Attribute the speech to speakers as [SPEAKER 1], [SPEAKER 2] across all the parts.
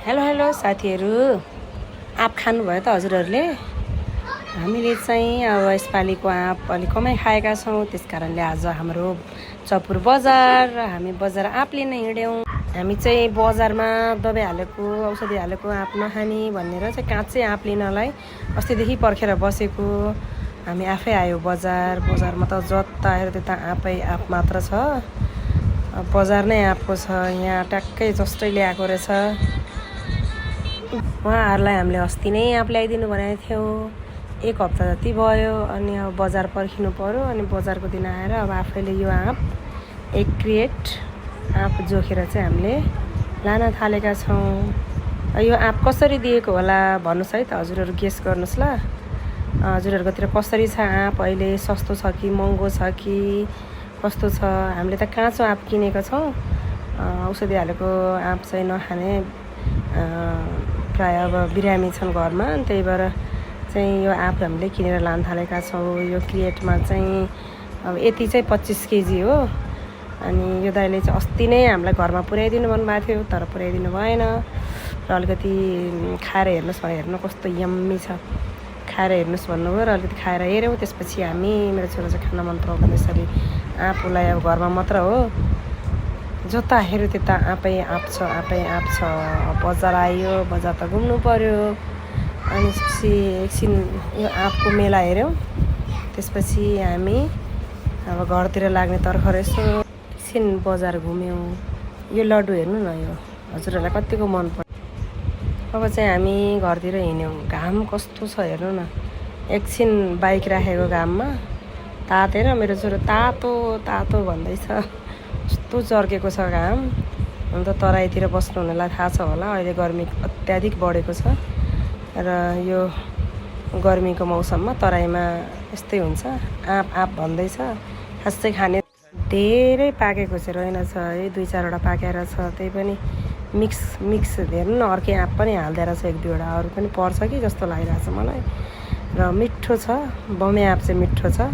[SPEAKER 1] Hello hello साथीहरू, आँप खानुभयो त हजुरहरूले? हामीले चाहिँ अब यसपालिको आँप अलिक कमै खाएका छौँ। त्यस कारणले आज हाम्रो चपुर बजार हामी बजार आँप लिन हिँड्यौँ। हामी चाहिँ बजारमा दबाई हालेको औषधि हालेको आँप नखाने भनेर चाहिँ काँचै आँप लिनलाई अस्तिदेखि पर्खेर बसेको। हामी आफै आयो बजारमा त जता हेऱ्यो त्यता आँपै आँप मात्र छ। बजार नै आँपको छ। यहाँ ट्याक्कै जस्तै ल्याएको रहेछ। उहाँहरूलाई हामीले अस्ति नै आँप ल्याइदिनु भनेको थियौँ। 1 हप्ता जति भयो अनि अब बजार पर्खिनु पर्यो। अनि बजारको दिन आएर अब आफैले यो आँप 1 क्रेट आँप जोखेर चाहिँ हामीले लान थालेका छौँ। यो आँप कसरी दिएको होला भन्नुहोस् है त, हजुरहरू गेस गर्नुहोस् ल। हजुरहरूकोतिर कसरी छ आँप अहिले? सस्तो छ कि महँगो छ कि कस्तो छ? हामीले त काँचो आँप किनेको छौँ। औषधि हालेको आँप चाहिँ नखाने प्राय अब बिरामी छन् घरमा, त्यही भएर चाहिँ यो आँप हामीले किनेर लान थालेका छौँ। यो क्रिएटमा चाहिँ अब यति चाहिँ 25 केजी हो। अनि यो दाइले चाहिँ अस्ति नै हामीलाई घरमा पुर्याइदिनु भन्नुभएको थियो, तर पुर्याइदिनु भएन। र अलिकति खाएर हेर्नुहोस् भनेर, हेर्नु कस्तो यम्मी छ, खाएर हेर्नुहोस् भन्नुभयो र अलिकति खाएर हेऱ्यौँ। त्यसपछि हामी, मेरो छोरा चाहिँ खान मन पराउँदैन यसरी आँप उसलाई। अब घरमा मात्र हो, जता हेऱ्यो त्यता आँपै आँप छ, आँपै आँप छ। बजार आयो, बजार त घुम्नु पर्यो। अनि त्यसपछि एकछिन यो आँपको मेला हेऱ्यौँ। त्यसपछि हामी अब घरतिर लाग्ने तर्खर यसो एकछिन बजार घुम्यौँ। यो लड्डु हेर्नु न, यो हजुरहरूलाई कतिको मन पर्यो। अब चाहिँ हामी घरतिर हिँड्यौँ। घाम कस्तो छ हेर्नु न। एकछिन बाइक राखेको घाममा तातेर मेरो छोरो तातो तातो भन्दैछ। कस्तो चर्केको छ घाम। हुन त तराईतिर बस्नु हुनेलाई थाहा छ होला, अहिले गर्मी अत्याधिक बढेको छ। र यो गर्मीको मौसममा तराईमा यस्तै हुन्छ। आँप आँप भन्दैछ। खासै खाने धेरै पाकेको चाहिँ रहेनछ है, 2-4वटा पाकेर छ। त्यही पनि मिक्स हेर्नु न, अर्कै आँप पनि हाल्दै रहेछ 1-2वटा। अरू पनि पर्छ कि जस्तो लागिरहेछ मलाई। र मिठो छ, बमे आँप चाहिँ मिठो छ।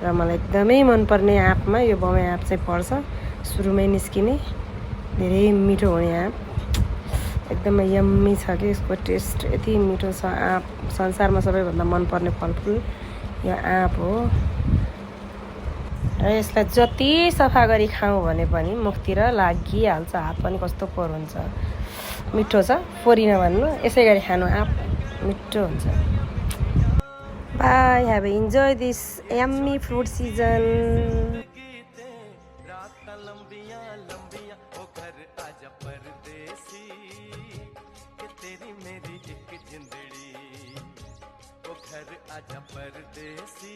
[SPEAKER 1] र मलाई एकदमै मनपर्ने आँपमा यो बमे आँप चाहिँ पर्छ। सुरुमै निस्किने धेरै मिठो हुने आँप, एकदमै यम्मी छ कि यसको टेस्ट यति मिठो छ। आँप संसारमा सबैभन्दा मनपर्ने फलफुल यो आँप हो। र यसलाई जति सफा गरी खाउँ भने पनि मुखतिर लागिहाल्छ। हात पनि कस्तो फोहोर हुन्छ। मिठो छ, फोरिन भन्नु। यसै गरी खानु आँप, मिठो हुन्छ। By, have enjoy this yummy fruit season.
[SPEAKER 2] आजा परदेसी।